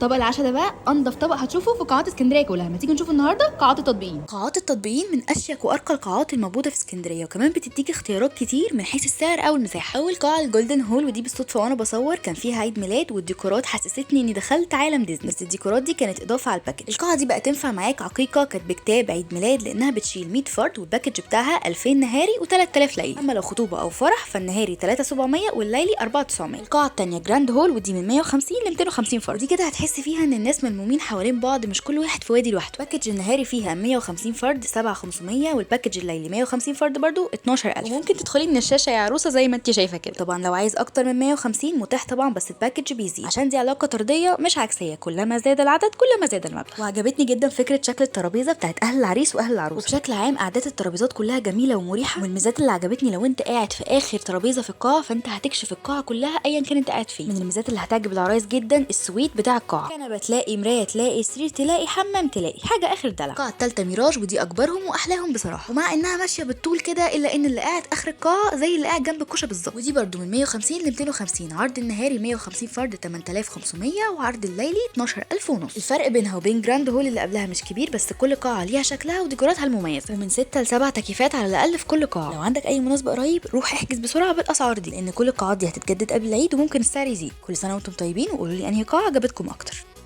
طبق العشاء ده بقى انضف طبق هتشوفه في قاعات اسكندرية كلها. ما تيجي نشوف النهارده قاعات التطبيقين. قاعات التطبيقين من اشيك وارقى القاعات الموجودة في اسكندرية، وكمان بتديك اختيارات كتير من حيث السعر او المساحة. اول قاعة ال Golden Hall، ودي بالصدفة وانا بصور كان فيها عيد ميلاد، والديكورات حسستني اني دخلت عالم ديزني، بس الديكورات دي كانت اضافه على ال package. القاعة دي بقى تنفع معاك عقيقة، كاتب كتاب، عيد ميلاد، لانها بتشيل 100 فرد، وال package بتاعها 2000 نهاري و3000 ليلي. اما لو خطوبه او فرح فالنهاري 3700 والليلي 4900. القاعة الثانية Grand Hall، ودي من 150 ل 250 فرد، ودي كده هتحس فيها ان الناس ملمومين حوالين بعض، مش كل واحد في وادي لوحده. package النهاري فيها 150 فرد 7500، وال package الليلي 150 فرد برضو 12000. وممكن تدخلي من الشاشة يا عروسه زي ما انت شايفه كده. طبعا لو عايز اكتر من 150 متاح طبعا، بس ال package بيزيد عشان دي علاقة طرديه مش عكسية، كلما زاد العدد كلما زاد المبلغ. وعجبتني جدا فكرة شكل الترابيزة بتاعت اهل العريس واهل العروسة، وبشكل عام قعدات الترابيزات كلها جميلة ومريحه. والميزات اللي عجبتني لو انت قاعد في اخر ترابيزة في القاعة فانت هتكشف القاعة كلها ايا كان انت قاعد فين. من الميزات اللي هتعجب العرايس جدا ال suite بتاع القاعة، كنبة تلاقي، مراية تلاقي، سرير تلاقي، حمام تلاقي، حاجة اخر دلع. القاعة الثالثة ميراج، ودي اكبرهم واحلاهم بصراحة، ومع انها ماشية بالطول كده الا ان اللي قاعد اخر القاعة زي اللي قاعد جنب الكوشة بالظبط. ودي برده من 150 ل 250. عرض النهاري 150 فرد 8500، وعرض الليلي 12000 ونص. الفرق بينها وبين Grand Hall اللي قبلها مش كبير، بس كل قاعة ليها شكلها وديكوراتها المميزة، ومن 6 ل 7 تكييفات على الاقل في كل قاعة. لو عندك اي مناسبة قريب روح احجز بسرعة بالاسعار دي، لان كل القاعات دي هتتجدد قبل العيد وممكن السعر يزيد. كل سنة وانتم طيبين، وقولوا لي انهي قاعة عجبتكم اكتر.